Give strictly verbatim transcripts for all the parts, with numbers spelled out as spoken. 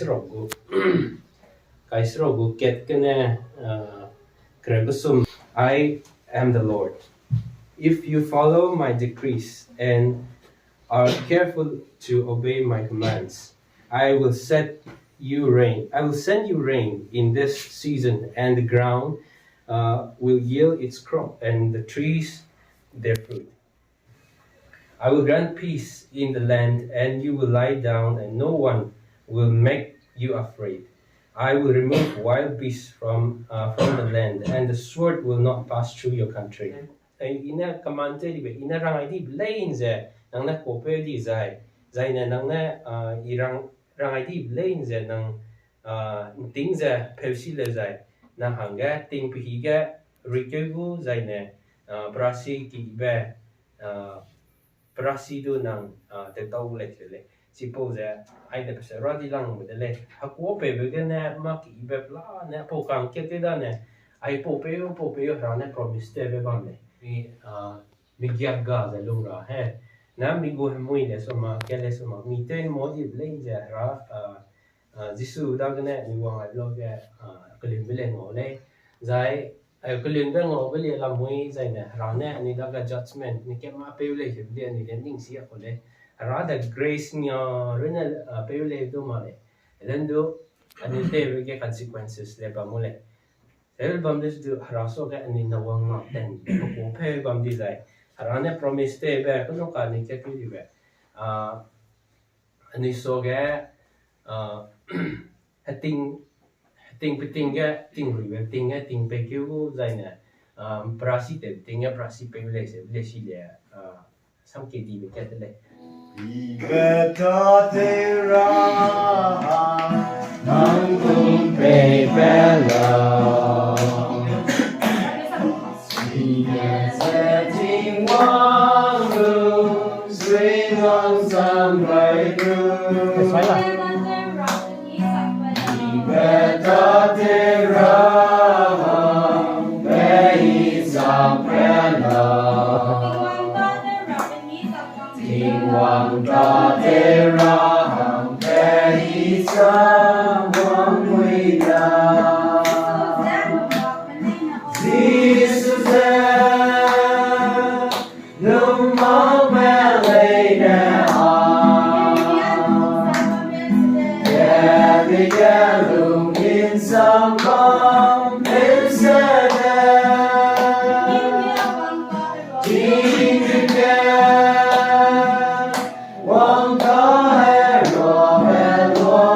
Kaisrogu, kaisrogu kat kene, uh, kere kusum. I am the Lord. If you follow my decrees and are careful to obey my commands, I will set you rain. I will send you rain in this season, and the ground, uh, will yield its crop, and the trees their fruit. I will grant peace in the land, and you will lie down, and no one will make you afraid. I will remove wild beasts from, uh, from the land, and the sword will not pass through your country. Eh, i ne command te dibe, i ne rangai dibe leine ze, nang ne kuapeu di zai, zai ne nang ne, ah, i rang, rangai dibe leine ze, nang, ah, nting ze, peusi le zai, nang hangge, ting pehi ge, ruikeu gu zai ne, ah, perasi ki ibe, ah, perasi du nang, ah, tew tau lei te lei. Chipau ze, ai ne pese ra di lang de lei. Hekuâpeube gene, mâ ki ibe pela ne, pau kang kat te da ne, ai pau peu, pau peu, Hera ne promise te be bam lei. Mi, ah, mi giak ga ze lung ra he. Na mi gu hemui le soma, ke le soma, mi tew mo di lei ze Hera, ah, ah, Jisu dagene mi wang ai lo ge, ah, kelun be le ngau lei. Zai, eh, kelun be ngau be le lamui zai ne, Hera ne, anui dage judgment, ni ke ma peu lei ze be le, anui le ning si a ko lei. Hera de grace nia, rune, ah, peu lei du ma lei. Elen du, anui tew be ge consequences le bam mu lei. Tew bam de du, Hera so ge anui na wang na ten, ko peu bam di zai. Hera ne promise te be, ko no ka anui ke tu di be. Ah, anui so ge, ah, heting, heting peting ge, ting rui be, ting ge, ting pe keu gu zai ne, ah, perasi te ting ge, perasi pe lei se, lei si le, ah, sam ke di be ke te lei. Ibe ta te ra, nang kum pei pe la. Tingwang ta te ra hangge i sa wang mui da. Jisu ze, nung mak me leine a. Kemi ge lung insang bam pese de. Tingge wang ta herua herua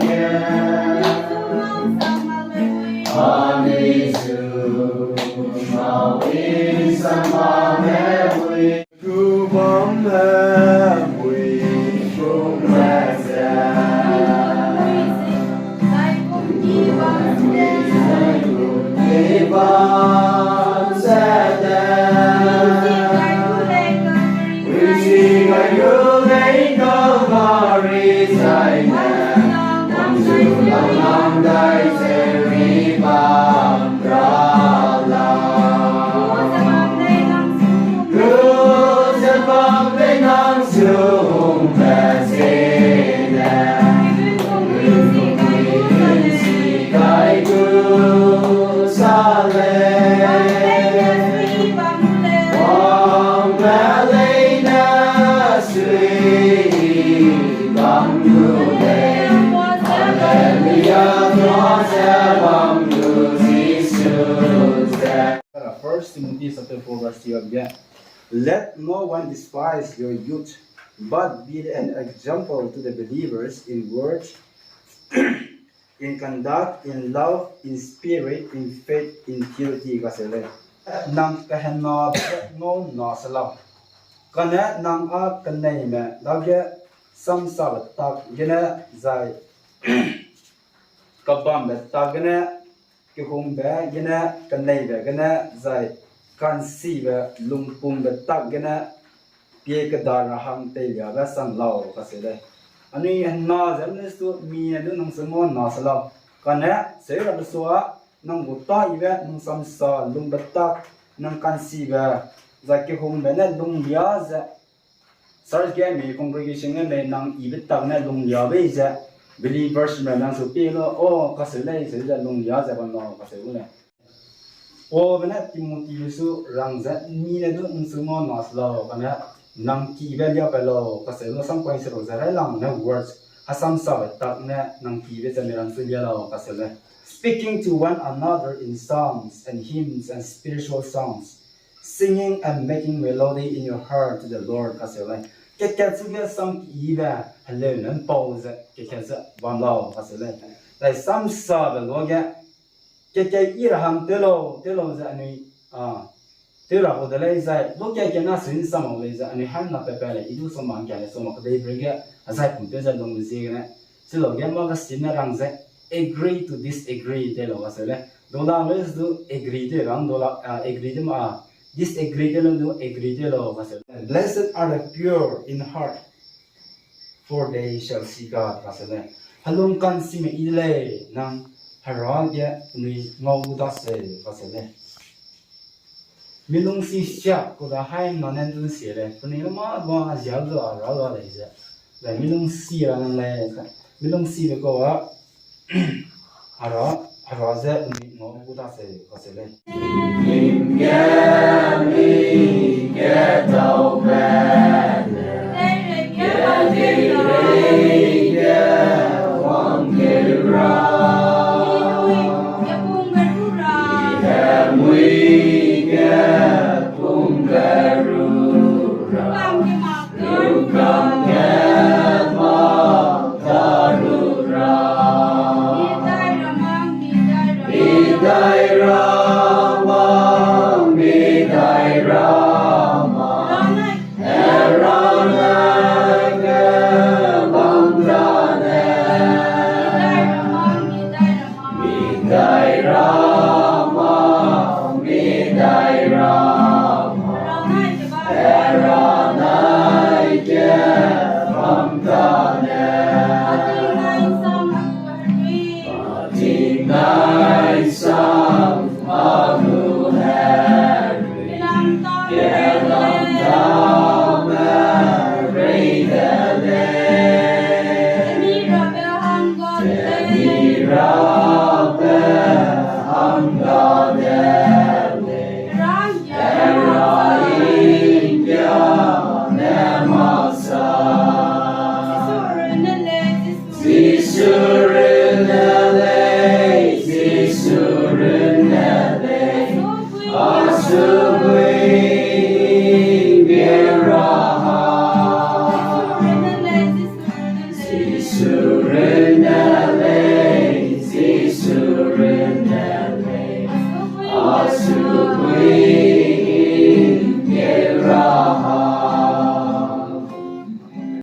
ge. Ani zu mau i sama me ui. Ku bam me ui kum me ze. First Timothy chapter four verse twelve ge, "Let no one despise your youth, but be an example to the believers in word, in conduct, in love, in spirit, in faith, in purity," kacheu lei. Nang kehena pe ngau na se lau. Kane nang a keneime dage samsabe tak gene zai kebambe tak gene, kehungbe gene, keneibe gene, zai kansibe lungpumbe tak gene, pie keda ra hang teiliabe sang lau kacheu lei. Anui hena ze mne stu mi ne du nang se ngau na se lau. Kane, seu rabe sua, nang gu ta ibe, nang samsa lungbe tak, nang kansibe, zai kehungbe ne lunglia ze, Church ge mi congregation ge mei nang ibe tak ne lunglia bei ze, believers me nang su pi lo, o, kaseu lei, seu ze lunglia ze bam lau, kaseu gu lei. Paulbe ne Timothy su rang ze, mi ne du ’nchu ngau na se lau, kane nang kibe lia pe lau, kaseu gu sam point se lau ze, railang ne words, hasam sabe tak ne nang kibe ze mi rang su lia lau, kaseu lei. Speaking to one another in psalms and hymns and spiritual songs, singing and making melody in your heart to the Lord, kaseu lei. Kekat chu ge sam kibe, heleu ne ’mpau ze, kekat ze bam lau, kaseu lei. Zai sam sabe luage, kekat i ra hang tew lau, tew lau ze anui, a, tew ra gu de lei zai, luage kena sui ’nsam lau lei ze, anui hang na pe pe lei, i du soma ’ngkia lei, soma kedeibe ge, azai pum tew ze lung ziegene. Chi lau ge mâ ga sine rang ze, agree to disagree tew lau kaseu lei. Dola lei du agree tew rang, dola, a, agree tew ma, disagree tew lu du agree tew lau kaseu lei. Blessed are the pure in heart, for they shall see God, kaseu lei. Helung ka'nsime yi de lei, nang Hera ge penui ngau gu daseu, kaseu lei. Mi lungsi siak ku da hai na ne ’ndu ’nsie lei, penui le mâ ba a ziak lu a ra la lei ze. Zai mi lungsi ra nang lei, mi lungsibe kau a, Hera, Hera ze penui ngau gu daseu, kaseu lei.